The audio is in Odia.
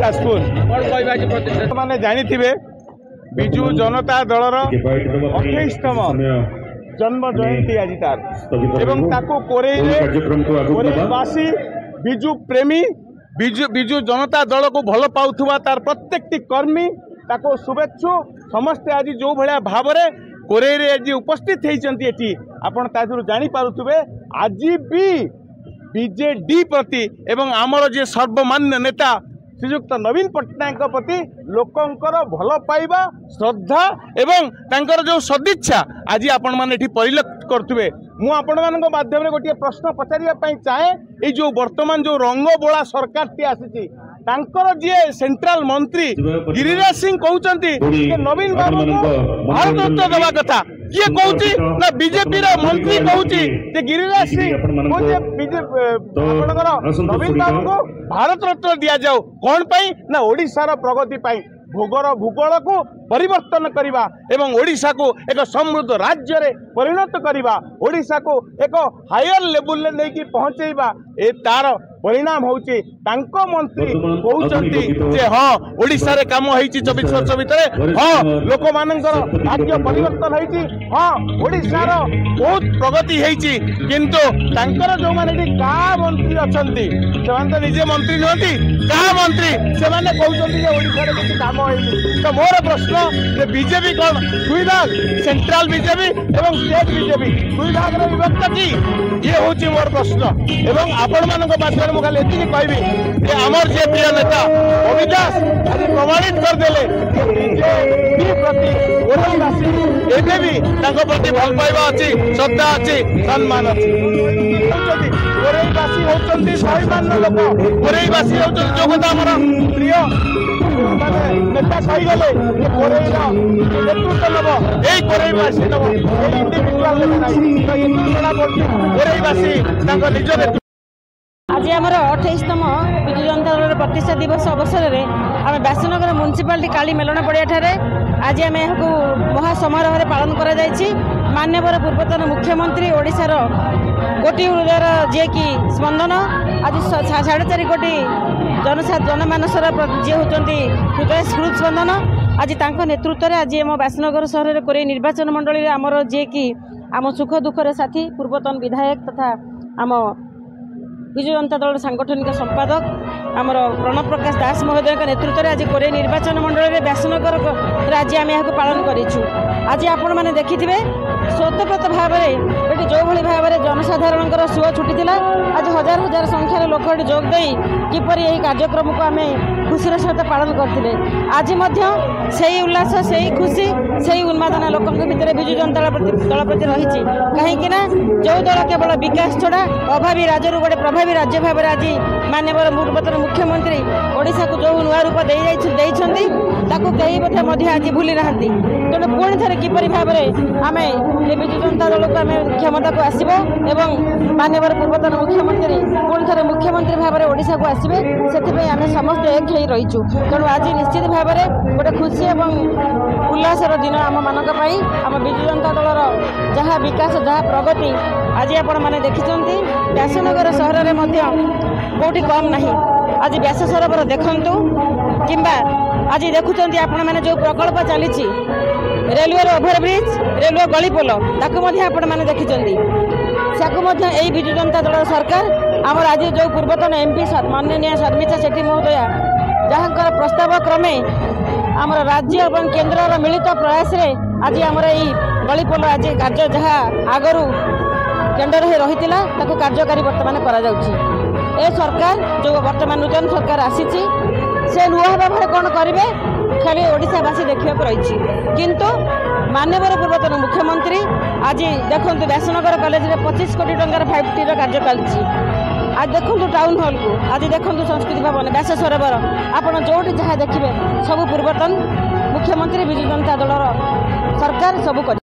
ଯାଜପୁର। ମାନେ ଜାଣିଥିବେ ବିଜୁ ଜନତା ଦଳର 28ତମ ଜନ୍ମ ଜୟନ୍ତୀ ଆଜି ତାର, ଏବଂ ତାକୁ କୋରେଇରେ କୋରେଇବାସୀ, ବିଜୁ ପ୍ରେମୀ, ବିଜୁ ଜନତା ଦଳକୁ ଭଲ ପାଉଥିବା ତାର ପ୍ରତ୍ୟେକଟି କର୍ମୀ, ତାକୁ ଶୁଭେଚ୍ଛୁ ସମସ୍ତେ ଆଜି ଯେଉଁ ଭଳିଆ ଭାବରେ କୋରେଇରେ ଆଜି ଉପସ୍ଥିତ ହେଇଛନ୍ତି ଏଠି, ଆପଣ ତା ଦେହରୁ ଜାଣିପାରୁଥିବେ ଆଜି ବି ବିଜେଡି ପ୍ରତି ଏବଂ ଆମର ଯିଏ ସର୍ବମାନ୍ୟ ନେତା ଶ୍ରୀଯୁକ୍ତ ନବୀନ ପଟ୍ଟନାୟକଙ୍କ ପ୍ରତି ଲୋକଙ୍କର ଭଲ ପାଇବା, ଶ୍ରଦ୍ଧା ଏବଂ ତାଙ୍କର ଯେଉଁ ସଦିଚ୍ଛା ଆଜି ଆପଣମାନେ ଏଠି ପରିଲକ୍ଷିତ କରୁଥିବେ। ମୁଁ ଆପଣମାନଙ୍କ ମାଧ୍ୟମରେ ଗୋଟିଏ ପ୍ରଶ୍ନ ପଚାରିବା ପାଇଁ ଚାହେଁ, ଏଇ ଯେଉଁ ବର୍ତ୍ତମାନ ଯେଉଁ ରଙ୍ଗବୋଳା ସରକାରଟି ଆସିଛି, ତାଙ୍କର ଯିଏ ସେଣ୍ଟ୍ରାଲ ମନ୍ତ୍ରୀ ଗିରିରାଜ ସିଂ କହୁଛନ୍ତି ଯେ ନବୀନ ବାବୁଙ୍କୁ ଭାରତ ରତ୍ନ ଦେବା କଥା। କିଏ କହୁଛି ନା ବିଜେପିର ମନ୍ତ୍ରୀ କହୁଛି ଯେ ଗିରିରାଜ ସିଂ କହୁଛି ଆପଣଙ୍କର ନବୀନ ବାବୁଙ୍କୁ ଭାରତ ରତ୍ନ ଦିଆଯାଉ। କ'ଣ ପାଇଁ ନା ଓଡ଼ିଶାର ପ୍ରଗତି ପାଇଁ, ଭୋଗର ଭୂଗୋଳକୁ ପରିବର୍ତ୍ତନ କରିବା ଏବଂ ଓଡ଼ିଶାକୁ ଏକ ସମୃଦ୍ଧ ରାଜ୍ୟରେ ପରିଣତ କରିବା, ଓଡ଼ିଶାକୁ ଏକ ହାୟର ଲେବୁଲରେ ନେଇକି ପହଞ୍ଚେଇବା, ଏ ତାର ପରିଣାମ ହେଉଛି ତାଙ୍କ ମନ୍ତ୍ରୀ କହୁଛନ୍ତି ଯେ ହଁ ଓଡ଼ିଶାରେ କାମ ହେଇଛି 24 ବର୍ଷ ଭିତରେ, ହଁ ଲୋକମାନଙ୍କର ଭାଗ୍ୟ ପରିବର୍ତ୍ତନ ହେଇଛି, ହଁ ଓଡ଼ିଶାର ବହୁତ ପ୍ରଗତି ହେଇଛି। କିନ୍ତୁ ତାଙ୍କର ଯେଉଁମାନେ ଏଠି କା ମନ୍ତ୍ରୀ ଅଛନ୍ତି, ସେମାନେ ତ ନିଜେ ମନ୍ତ୍ରୀ ନୁହନ୍ତି, କା ମନ୍ତ୍ରୀ, ସେମାନେ କହୁଛନ୍ତି ଯେ ଓଡ଼ିଶାରେ କିଛି କାମ ହେଇନି। ତ ମୋର ପ୍ରଶ୍ନ ଯେ ବିଜେପି କ'ଣ ଦୁଇ ଭାଗ, ସେଣ୍ଟ୍ରାଲ ବିଜେପି ଏବଂ ଷ୍ଟେଟ୍ ବିଜେପି ଦୁଇ ଭାଗରେ ବିଭକ୍ତ କି? ଇଏ ହେଉଛି ମୋର ପ୍ରଶ୍ନ। ଏବଂ ଆପଣମାନଙ୍କ ମାଧ୍ୟମରେ ମୁଁ ଖାଲି ଏତିକି କହିବି ଯେ ଆମର ଯିଏ ପ୍ରିୟ ନେତା ବବି ଦାସ ଆଜି ପ୍ରମାଣିତ କରିଦେଲେ ବିଜେପି ପ୍ରତି ଓଡିଶାବାସୀ ଏବେ ବି ତାଙ୍କ ପ୍ରତି ଭଲ ପାଇବା ଅଛି, ଶ୍ରଦ୍ଧା ଅଛି, ସମ୍ମାନ ଅଛି। କୋରେଇବାସୀ ହେଉଛନ୍ତି ସ୍ୱାଭିମାନର ଲୋକ, କୋରେଇବାସୀ ହେଉଛନ୍ତି ଯୋଉ କଥା ଆମର ପ୍ରିୟ ମାନେ ନେତା କହିଗଲେ ଯେ କୋରେଇର ନେତୃତ୍ୱ ନେବ ଏଇ କୋରେଇବାସୀ ନେବ, ଏଇ ଇଣ୍ଡିଭିଜୁଆଲ ନେବେ ନାହିଁ। ତ ଏଥିରୁ ଜଣାପଡୁଛି କୋରେଇବାସୀ ତାଙ୍କ ନିଜ ନେତୃତ୍ୱ। ଆଜି ଆମର 28ତମ ବିଜୁ ଜନତା ଦଳର ପ୍ରତିଷ୍ଠା ଦିବସ ଅବସରରେ ଆମେ ବ୍ୟାସନଗର ମ୍ୟୁନିସିପାଲିଟି କାଳୀ ମେଲଣ ପଡ଼ିଆଠାରେ ଆଜି ଆମେ ଏହାକୁ ମହା ସମାରୋହରେ ପାଳନ କରାଯାଇଛି। ମାନ୍ୟବର ପୂର୍ବତନ ମୁଖ୍ୟମନ୍ତ୍ରୀ, ଓଡ଼ିଶାର କୋଟି ହୃଦୟର ଯିଏକି ସ୍ପନ୍ଦନ, ଆଜି 4.5 କୋଟି ଜନମାନସର ଯିଏ ହେଉଛନ୍ତି ହୃଦୟ ସ୍ପନ୍ଦନ, ଆଜି ତାଙ୍କ ନେତୃତ୍ୱରେ ଆଜି ଆମ ବ୍ୟାସନଗର ସହରରେ କୋରେଇ ନିର୍ବାଚନ ମଣ୍ଡଳୀରେ ଆମର ଯିଏକି ଆମ ସୁଖ ଦୁଃଖର ସାଥୀ ପୂର୍ବତନ ବିଧାୟକ ତଥା ଆମ ବିଜୁ ଜନତା ଦଳର ସାଂଗଠନିକ ସମ୍ପାଦକ ଆମର ପ୍ରଣବ ପ୍ରକାଶ ଦାସ ମହୋଦୟଙ୍କ ନେତୃତ୍ୱରେ ଆଜି କୋରେଇ ନିର୍ବାଚନ ମଣ୍ଡଳୀରେ ବ୍ୟାସନଗରରେ ଆଜି ଆମେ ଏହାକୁ ପାଳନ କରିଛୁ। ଆଜି ଆପଣମାନେ ଦେଖିଥିବେ ସ୍ୱତଃପ୍ରତ ଭାବରେ ଏଠି ଯେଉଁଭଳି ଭାବରେ ଜନସାଧାରଣଙ୍କର ସୁଅ ଛୁଟିଥିଲା, ଆଜି ହଜାର ହଜାର ସଂଖ୍ୟାରେ ଲୋକ ଏଠି ଯୋଗ ଦେଇ କିପରି ଏହି କାର୍ଯ୍ୟକ୍ରମକୁ ଆମେ ଖୁସିର ସହିତ ପାଳନ କରିଥିଲେ। ଆଜି ମଧ୍ୟ ସେଇ ଉଲ୍ଲାସ, ସେଇ ଖୁସି, ସେଇ ଉନ୍ମାଦନା ଲୋକଙ୍କ ଭିତରେ ବିଜୁ ଜନତା ଦଳ ପ୍ରତି ରହିଛି। କାହିଁକି ନା ଯେଉଁ ଦଳ କେବଳ ବିକାଶ ଛଡ଼ା ଅଭାବୀ ରାଜ୍ୟରୁ ଗୋଟେ ପ୍ରଭାବୀ ରାଜ୍ୟ ଭାବରେ ଆଜି ମାନ୍ୟବର ପୂର୍ବତନ ମୁଖ୍ୟମନ୍ତ୍ରୀ ଓଡ଼ିଶାକୁ ଯେଉଁ ନୂଆ ରୂପ ଦେଇଛନ୍ତି, ତାକୁ କେହି ମଧ୍ୟ ଆଜି ଭୁଲି ନାହାନ୍ତି। ତେଣୁ ପୁଣି ଥରେ କିପରି ଭାବରେ ଆମେ ଏ ବିଜୁ ଜନତା ଦଳକୁ ଆମେ କ୍ଷମତାକୁ ଆସିବ ଏବଂ ମାନ୍ୟବର ପୂର୍ବତନ ମୁଖ୍ୟମନ୍ତ୍ରୀ ପୁଣି ଥରେ ମୁଖ୍ୟମନ୍ତ୍ରୀ ଭାବରେ ଓଡ଼ିଶାକୁ ଆସିବେ, ସେଥିପାଇଁ ଆମେ ସମସ୍ତେ ଏକ ହେଇ ରହିଛୁ। ତେଣୁ ଆଜି ନିଶ୍ଚିତ ଭାବରେ ଗୋଟେ ଖୁସି ଏବଂ ଉଲ୍ଲାସର ଦିନ ଆମମାନଙ୍କ ପାଇଁ। ଆମ ବିଜୁ ଜନତା ଦଳର ଯାହା ବିକାଶ, ଯାହା ପ୍ରଗତି ଆଜି ଆପଣମାନେ ଦେଖିଛନ୍ତି, ବ୍ୟାସନଗର ସହରରେ ମଧ୍ୟ କେଉଁଠି କମ୍ ନାହିଁ। ଆଜି ବ୍ୟାସ ସରୋବର ଦେଖନ୍ତୁ କିମ୍ବା ଆଜି ଦେଖୁଛନ୍ତି ଆପଣମାନେ ଯେଉଁ ପ୍ରକଳ୍ପ ଚାଲିଛି ରେଲୱେର ଓଭରବ୍ରିଜ୍, ରେଲୱେ ଗଳି ପୋଲ, ତାକୁ ମଧ୍ୟ ଆପଣମାନେ ଦେଖିଛନ୍ତି। ତାକୁ ମଧ୍ୟ ଏଇ ବିଜୁ ଜନତା ଦଳର ସରକାର ଆମର ଆଜି ଯେଉଁ ପୂର୍ବତନ ଏମ୍ପି ମାନନୀୟ ଶର୍ମିଷ୍ଠା ସେଠୀ ମହୋଦୟା, ଯାହାଙ୍କର ପ୍ରସ୍ତାବ କ୍ରମେ ଆମର ରାଜ୍ୟ ଏବଂ କେନ୍ଦ୍ରର ମିଳିତ ପ୍ରୟାସରେ ଆଜି ଆମର ଏଇ ଗଳି ପୋଲ ଆଜି କାର୍ଯ୍ୟ ଯାହା ଆଗରୁ ଟେଣ୍ଡର ହୋଇ ରହିଥିଲା ତାକୁ କାର୍ଯ୍ୟକାରୀ ବର୍ତ୍ତମାନ କରାଯାଉଛି। ଏ ସରକାର ଯେଉଁ ବର୍ତ୍ତମାନ ନୂତନ ସରକାର ଆସିଛି, ସେ ନୂଆ ଭାବରେ କ'ଣ କରିବେ ଖାଲି ଓଡ଼ିଶାବାସୀ ଦେଖିବାକୁ ରହିଛି। କିନ୍ତୁ ମାନ୍ୟବର ପୂର୍ବତନ ମୁଖ୍ୟମନ୍ତ୍ରୀ ଆଜି ଦେଖନ୍ତୁ ବ୍ୟାସନଗର କଲେଜରେ 25 କୋଟି ଟଙ୍କାର 5Tର କାର୍ଯ୍ୟ ଚାଲିଛି। ଆଜି ଦେଖନ୍ତୁ ଟାଉନ୍ ହଲ୍କୁ, ଆଜି ଦେଖନ୍ତୁ ସଂସ୍କୃତି ଭବନ, ବ୍ୟାସ ସରୋବର, ଆପଣ ଯେଉଁଠି ଯାହା ଦେଖିବେ ସବୁ ପୂର୍ବତନ ମୁଖ୍ୟମନ୍ତ୍ରୀ ବିଜୁ ଜନତା ଦଳର ସରକାର ସବୁ କରି